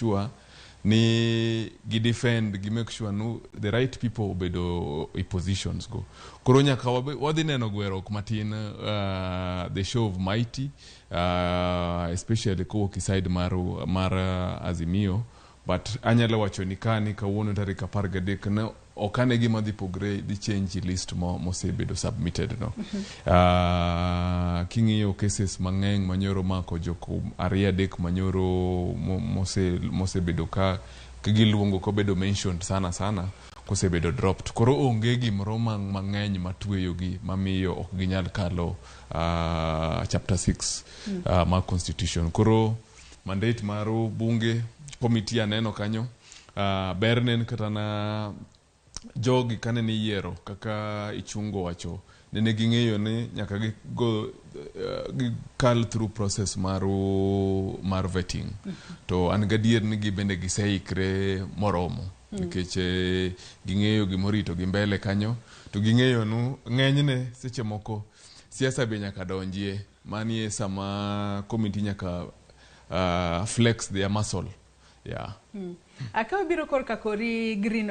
sure ni gi defend, gi make sure nu the right people obedo e positions go. Koro nyaka wadhi neno gweruok matin, the show of mighty, especially kowuok e side mar Azimio. But anyalo wacho ni ka ni kawuono tarik 13 ne ok ane gima dhi pogre, dhi change list mosebedo submitted no. King'iyo cases mang'eny manyoro mako jok ariyo adek manyoro mosebedo ka giluongo kobedo mentioned sana sana kosebedo dropped. Koro onge gimoro mang'eny matweyogi mamiyo ok ginyal kalo chapter 6 mar constitution. Koro mandate mar bunge committee aneno kanyo, berne en kata na jogi kane niyiero kaka Ichungo wacho, nene ging'eyo ni nyaka gigo gikal through process mar vetting. To an gadier ni gibende giseikre moromo nikech ging'eyo gimorito gi mbele kanyo, to ging'eyo nu ng'enyne seche moko siasa be nyaka donjie. Manie sama committee nyaka flex their muscle, yeah. Ka wabiro korka kori Green.